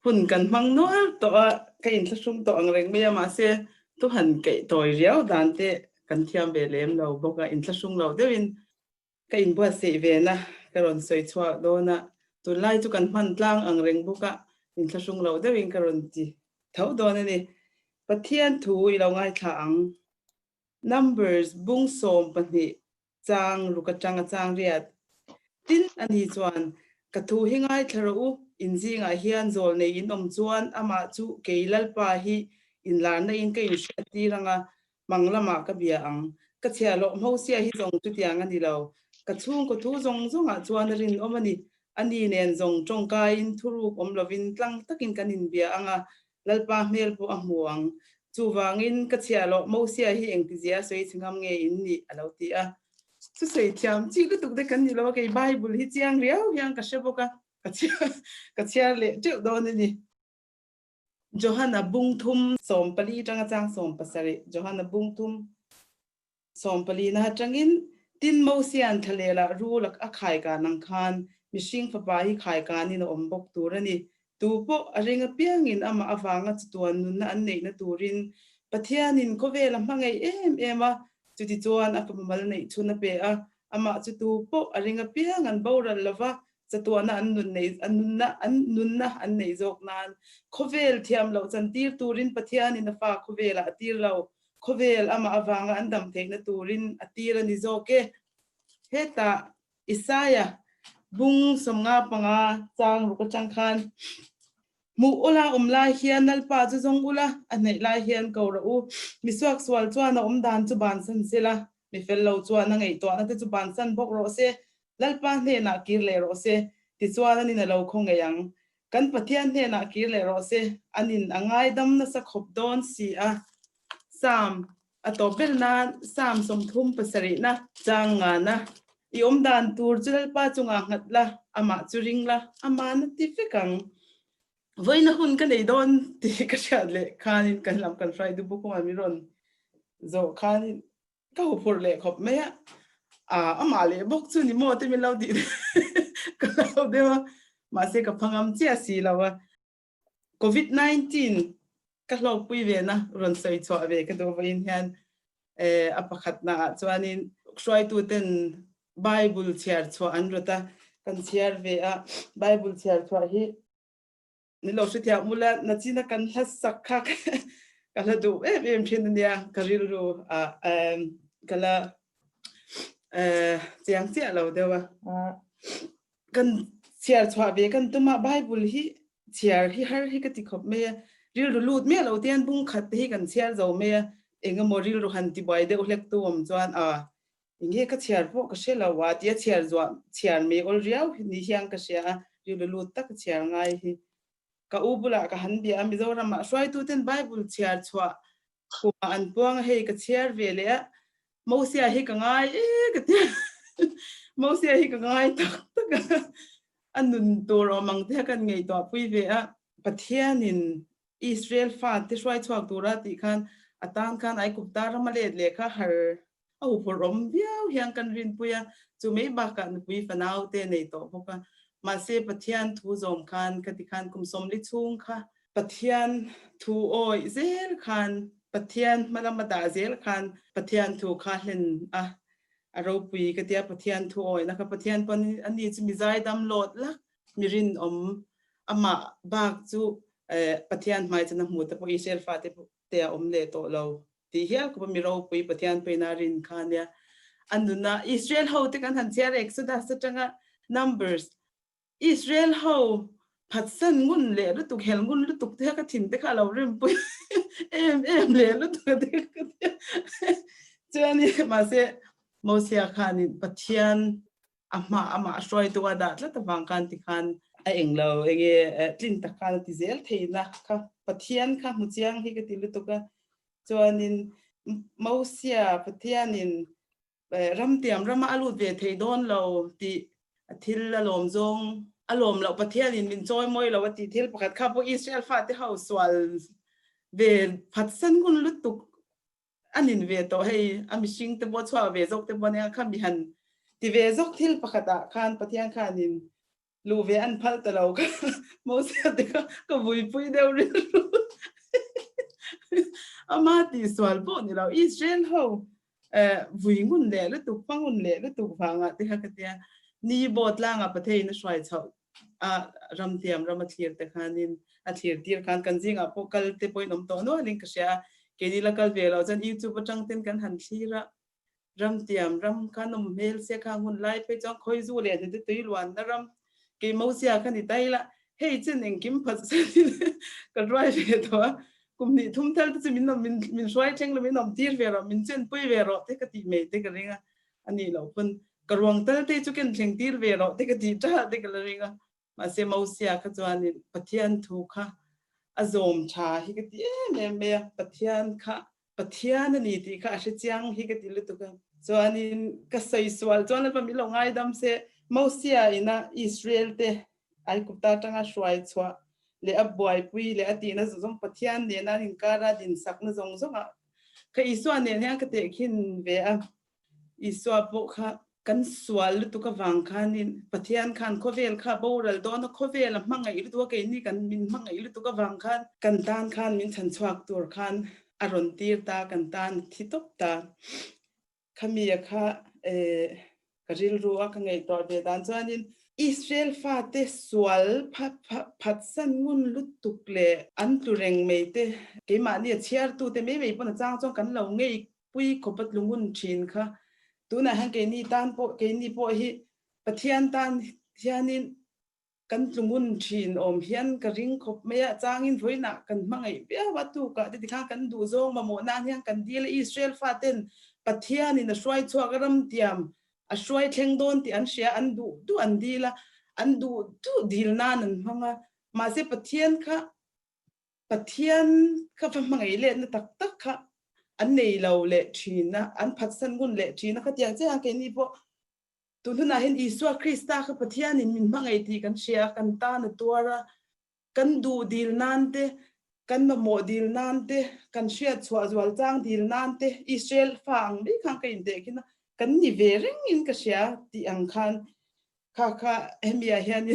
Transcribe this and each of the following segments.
Hun kan hmang nual tawh a, ka inthlahrung tawh ang reng mai a, mahse thu han keih tawi riau dan te kan thiam ve lem lo bawk a, inthlahrung lo deuhin ka inbuatsaih ve na ka rawn sawi chhuak dawn a, tunlai chu kan hman tlang ang reng bawk a, inthlahrung lo deuhin ka rawn ti tho dawn a ni. Pathian thu i lo ngaithla ang. Numbers bung 12 Chang ruk atang a chang riat. Tin, ani chuan, Ka thu hi ngaithla rawh u, in zingah hian zawl nei in awm chuan amah chu kei Lalpa hi inlarna in ka inhriat tir ang a, mang lamah ka bia ang. Ka chhiahhlawh Mosia hi zawng chutiang a ni lo. Ka chhungkaw thu zawng zawngah chuan a rinawm a ni. Ani nen zawng tawngkaiin thuruk awm lovin tlang takin kan inbia ang a, Lalpa hmel pawh a hmu ang. Chuvangin, ka chhiahloh Mosia hi engtizia a sawi chhe ngam nge in nih? a lo ti a. Chu sawi thiam chi lutuk te kan ni lo a, kei Bible hi chiang riau hian ka hre bawk a, ka chhiar ka chhiar leh teuh dawn a ni. Johana bung thum 14 tanga chang 17, Johana bung thum 14 na atangin, Tin, Mosia'n thlalela rul a khai kan ang khan mihring fapa hi khai kanin a awm bawk tur a ni. Tu pawh a ring apiangin amah avanga chatuan nunna an neihna turin Pathianin khawvel a hmangaih em em a, chutichuan a fapa mal neih chhun a pe a, amah chu tu pawh a ring apiang an boral lova, chatuana an nun neih an nunna an nunna an neih zawk nan khawvel thiam loh chantir turin Pathianin a fa khawvelah a tir lo. Khawvel amah avanga an dam theihna turin a tir a ni zawk e. Hetah Isaia bung 55 chang ruk atang khan, Hmuh ula awm lai hian Lalpa chu zawng ula, a hnaih lai hian ko rawh u. Mi suaksual chuan a awm dan chu bansan sela, mi fel lo chuan a ngaihtuahna te chu bansan bawk rawh se. Lalpa hnenah kir leh rawh se, tichuan an in a lo khaw ngei ang. Kan Pathian hnenah kir leh rawh se, an in a ngaidam nasa khawp dawn si a. Psalm a tawp ber nan Psalm 37na chang ngana, I awm dan tur chu Lalpa chungah nghat la, amah chu ring la, aman a ti vek ang. Vawiina hun ka nei dawn tih ka hriat leh khanin kan lam kan hruai duh bawk a, mi rawn zawh khanin Ka huphurh leh khawp mai a, ah amah leh bawk chu ni maw te min lo tih ka lo deuh a, mahse ka phangam chiah si lo a. Covid 19 ka hlawkpui ve na rawn sawi chhuah ve ka duh vawiin hian eh a pakhatna ah chuanin hruaitu ten Bible chhiar chhuah an rawt a, kan chhiar ve a, Bible chhiar chhuah hi Ni lo hrethiam ula nachina kan hla sak kha ka hla duh em em thin ania ka rilru ah ka la chiang chiah lo deuh a. Kan chhiar chhuah ve kan tum a Bible hi chhiar hi har hi ka ti khawp mai a, rilru lut miah lo te hian bung khat te hi kan chhiar zo mai a, engemaw rilru han ti buai deuh hlek tu awm chuan a Enge ka chhiar pawh ka hre lo a tia chhiar zuah chhiar mai awl riau ni hian ka hria a, rilru lut tak a chhiar ngai hi. Ka u bulah ka han bia a, Mizoramah hruaituten Bible chhiar chhuah kumah an puang a, hei ka chhiar ve leh a, Mosia hi ka ngai e ka ti a, Mosia hi ka ngai tak tak a, a nun tur awm ang te kha kan ngaihtuahpui ve a, Pathianin Israel fate hruai chhuak tura tih khan a tan khan Aigupta rama let leh kha har a huphurh awm viau hian kan rinpui a, chu mai bakah nupui fanau te nei tawh bawk a. Mahse Pathian thu zawm khan ka ti khan kum 40 chhung kha Pathian thu awih zel khan Pathian hma lama dah zel khan Pathian thu kha hlen a, a ropui ka tia Pathian thu awihna kha Pathian pawn ani chu mi zaidam lawt lak mi rinawm amah bak chu Pathian hmai chuan a hmu te pawh Israel fate te a awm leh tawh lo tih hial khawpa mi ropui Pathian pawhin a rin kha ania. A nuna Israel ho te kan han chhiar Exodus atanga Numbers Israel ho phatsan ngun leh lutuk hel ngun lutuk te ka thin te kha a lo rimpui em em leh lutuk a te ka tia. Chuan mahse Mosia khanin Pathian a hma amah hruaitu a dah tlat avang khan tikhan a eng lo enge tlin tak khan a ti zel theihna kha Pathian kha hmu chiang hi ka ti lutuk a. Chuanin Mosia Pathianin ramtiam rama a lut ve thei dawn lo tih a thil a lawm zawng a lawm loh Pathianin min chawi mawi lo a tih thil pakhat kha pawh Israel fate ho sual ve phatsan hun lutuk a nin ve tawh hei a mihring te pawh chhuak ve zawk te pawh nia kha mi han ti ve zawk thil pakhat ah khan Pathian khanin. Luh ve an phal ta lo kha Mosia te kha ka vuipui deuh rilru. Ama tihsual pawh ni lo Israel ho vui ngun leh lutuk hma ngun leh lutuk vangah te kha ka tia ni bo tlangah Patheiin a hruai chhoh a ramtiam ram a thlir te khanin a thlir tir khan kan zingah pawh kal te pawhin awm tawh nualin ka hria a, keini la kal ve loh chuan YouTube atang ten kan han thlir a. Ramtiam ram kha nawm hmel sia kha hun lai phei chuan khawizu leh hnute tui luanna ram kei Mosia kha ni tai la, hei chin engkim phat sanin ka hruai ve tawh a, kum hnih thum thal te chu min awm min hruai thleng lo min awm tir ve rawh min chenpui ve rawh te ka tih mai te ka ring a, a nih loh pawn ka ruang tal te chu ken thleng tir ve rawh te ka tih tah te ka la ring a, mahse Mosia kha chuanin Pathian thu kha a zawm tha hi ka ti em em mai a, Pathian kha Pathian a ni tih kha a hre chiang hi ka ti lutuk a. Chuanin ka sawi sual chuan Lalpa min lo ngaidam se, Mosia ina Israel te Aigupta atanga hruai chhuah leh a buaipui leh a tihna zawng zawng Pathian nena an inkara dinsakna zawng zawngah kha Isua nen hian ka tehkhin ve a. Isua pawh kha kan sual lutuk avang khanin Pathian khan khawvel kha boral dawn a, khawvel a hmangaih lutuk a, keini kan min hmangaih lutuk avang khan kan tan khan min chhan chhuak tur khan a rawn tir ta, kan tan a thi tawp ta. Khami a kha eh ka rilru a ka ngaihtuah ve dan chuanin Israel fate sual phatsan ngun lutuk leh an tlu reng mai te keimahni a chhiartute mai mai pawn a chang chuan kan lo ngei pui khawpa tlungun thin kha tunah hian keini tan pawh keini pawh hi Pathian tan hianin kan tlungun thin awm hian ka ring khawp mai a, changin vawiinah kan hmangaih viau a, tukah te tikhan kan duh zawng mamawh nan hian kan dil a, Israel faten Pathianin a hruai chhuak a ramtiam a hruai thleng dawn tih an hria, an duh duh an dil a, an duh duh dil nan an hmang a, mahse Pathian kha Pathian kha va hmangaih letna tak tak kha an nei lo leh thin a, an phatsan ngun leh thin a, khatiang chiah hian keini pawh tun hunah hian Isua Krista kha Pathianin min hmangaih tih kan hria a, kan tan a tuar a, kan duh dil nan te, kan mamawh dil nan te, kan hriat chhuah zual chang dil nan te, Israel fa ang mai khan ka intehkhin a, kan ni ve rengin ka hria tih ang khan Kha kha hemi ah hian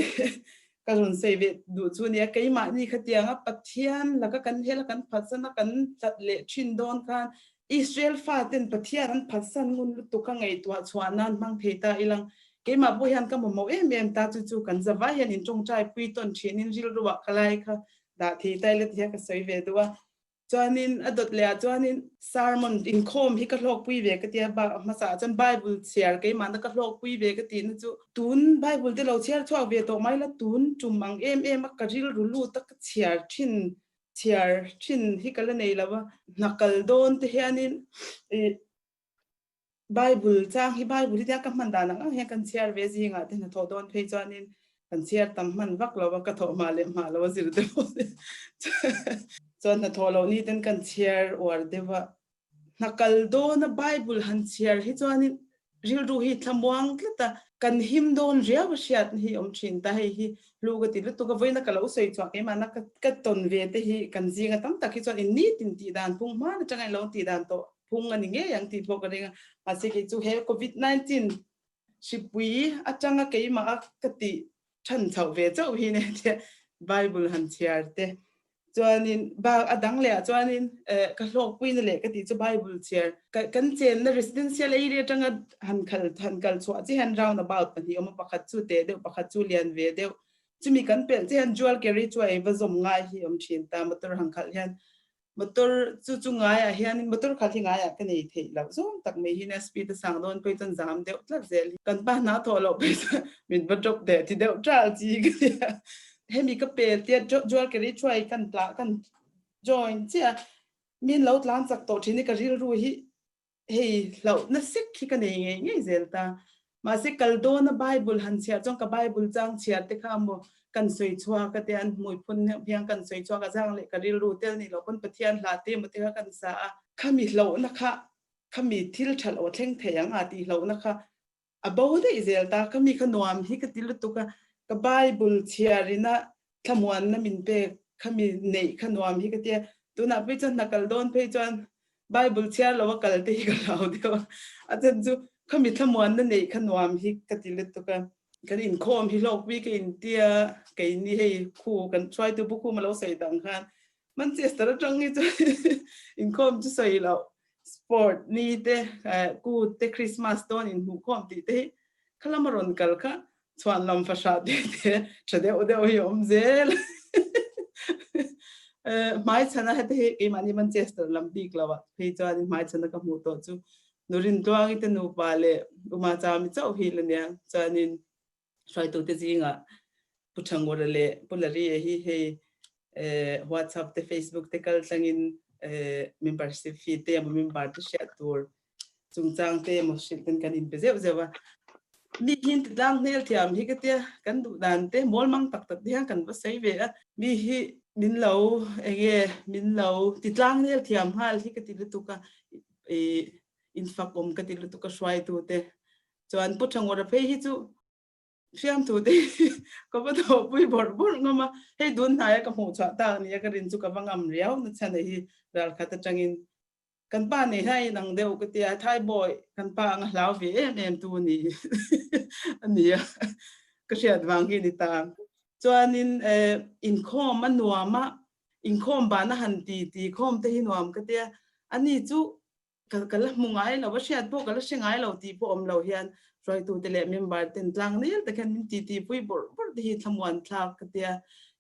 ka rawn sawi ve duh chu nia, keimahni khatianga Pathian laka kan hel a kan phatsan a kan tlat leh thin dawn khan Israel faten Pathian an phatsan ngun lutuk a ngaihtuah chhuah nan hmang thei ta ilang keimah pawh hian ka mamawh em em ta chu chu kan zavai hian in tawngtai pui tawn thin in rilru ah ka lai kha dah thei ta ila ti hian ka sawi ve duh a. Chuanin a dawt leh ah chuanin sermon inkhawm hi ka hlawkpui ve ka tia bak a hmasa ah chuan Bible chhiar keimahna ka hlawkpui ve ka tihna chu tun Bible te lo chhiar chhuak ve tawh mai la tun tum ang em em a ka rilru lut a ka chhiar thin chhiar thin hi ka la nei lo a hna kal dawn te hianin ih Bible chang hi Bible hi tia ka hman dan ang ang hian kan chhiar ve zingah te hnathawh dawn phei chuanin kan chhiar tam hman vak lo a, ka thawh hma leh hma lo a zir deuh chuan hnathawh loh ni ten kan chhiar uar deuh a. Hna kal dawna Bible han chhiar hi chuanin rilru hi thlamuang tlat a, kan him dawn riau a hriatna hi awm thin ta, hei hi hlu ka ti lutuk a, vawiina ka lo sawi chhuah keimahna ka tawn ve te hi kan zinga tam tak hi chuan in nitin tih dan phung hman atanga in lo tih dan tawh phung a ni ngei ang tih pawh ka ring a, mahse kei chu he covid 19 hripui atanga keimah a ka tih than chhoh ve chauh hi nia tia Bible han chhiar te chuanin bak a dang leh ah chuanin eh ka hlawkpuina leh ka tih chu Bible chhiar kan chenna residential area atanga han khal han kal chhuah chi hian round about pahnih awm a pakhat chu teh deuh pakhat chu lian ve deuh chumi kan pelh che hian dual carriage chu a ei va zawm ngai hi awm thin ta motor han khalh hian Motor chu chu ngaiah hianin motor khalh hi ngaiah ka nei theih loh zawng tak mai hi nia speed a sang dawn phei chuan zam deuh tlat zel hi. Kan pa hna thawh loh phei chuan min va drop deh ti deuh ṭal chi ka nia. Hemi ka pel tia dual carriage hruai kan tlah kan join chiah a, min lo tlan chak tawh ṭhin hi ka rilru hi Hei hlauhna sek hi ka nei ngei ngei zel ta. Mahse kal dawna Bible han chhiar chuan ka Bible chang chhiar te kha maw kan sawi chhuak a tia an hmui phun hian kan sawi chhuak a zang leh ka rilru tel nih loh pawn Pathian hla te emaw te kha kan sa a. Khami hlauhna kha khami thil tha lo thleng thei ang a tih hlauhna kha A bo daih zel ta, ka mi kha nuam hi ka ti lutuk a, ka Bible chhiar ina thlamuanna min pek kha mi neih kha nuam hi ka ti a, tunah phei chuan hna kal dawn phei chuan Bible chhiar lo a kal te hi ka hlau deuh a, a chan chu kha mi thlamuanna neih kha nuam hi ka ti lutuk a. Kan inkhawm hi hlawkpui ka intia, keini hei khu kan hruaitu bu khum a lo sawi dang khan Manchester atang hi chuan inkhawm chu sawi loh sport ni te kut te Christmas dawn inhmuhkhawm tih te hi khalam a rawn kal kha chhuan lam fahrah te te tha deuh deuh hi a awm zel. Hmaichhana heti hi keimahni Manchester lam bik lo ah phei chuan hmaichhana ka hmuh tawh chu Nurin Tluangi te nupa leh Uma Chami chauh hi la nia. Chuanin hruaitute zingah Pu Thangura leh Pu Laria hi hei WhatsApp te Facebook te kal tlangin membership fee te emaw member te hriat tur chungchang te emaw hrilh ten kan inpe zeuh zeuh a. Mi hi titlang hmel thiam hi ka tia kan duh dan te mawl mang tak tak te hian kan va sawi ve a. Mi hi min lo enge min lo titlang hmel thiam nghal hi ka ti lutuk a. I infak awm ka ti lutuk a hruaitute chuan Pu Thangura phei hi chu hriamthu te ka va thawhpui bawrh bawrh ngam a, hei dun hnaia ka hmuh chhuah tak ania ka rin chu ka va ngam riau na chhan a hi ralkhat atangin kan pa nei hian in ang deuh ka tia Thaibawi kan pa anga hlau ve em em tu ni a nia ka hriat vang hi a ni ta. Chuanin inkhawm a nuam a, inkhawm bana han ti ti khawm te hi nuam ka tia, ani chu ka ka la hmu ngai lo, a hriat pawh ka la hre ngai lo tih pawh awm lo hian hruaitute leh member ten tlang nel tak hian min titi pui bawrh bawrh te hi thlamuan thlak ka tia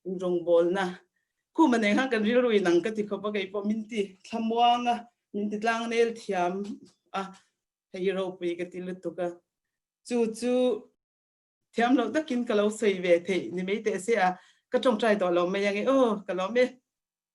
inrawngbawlna khum a nei khan kan rilru in ang ka ti khawp a kei pawh min ti thlamuang a min ti tlang nel thiam a hei ropui ka ti lutuk a chu chu thiam loh takin ka lo sawi ve theih ni mai teh se a ka tawngtai tawh lo mai ange aw ka lawm e.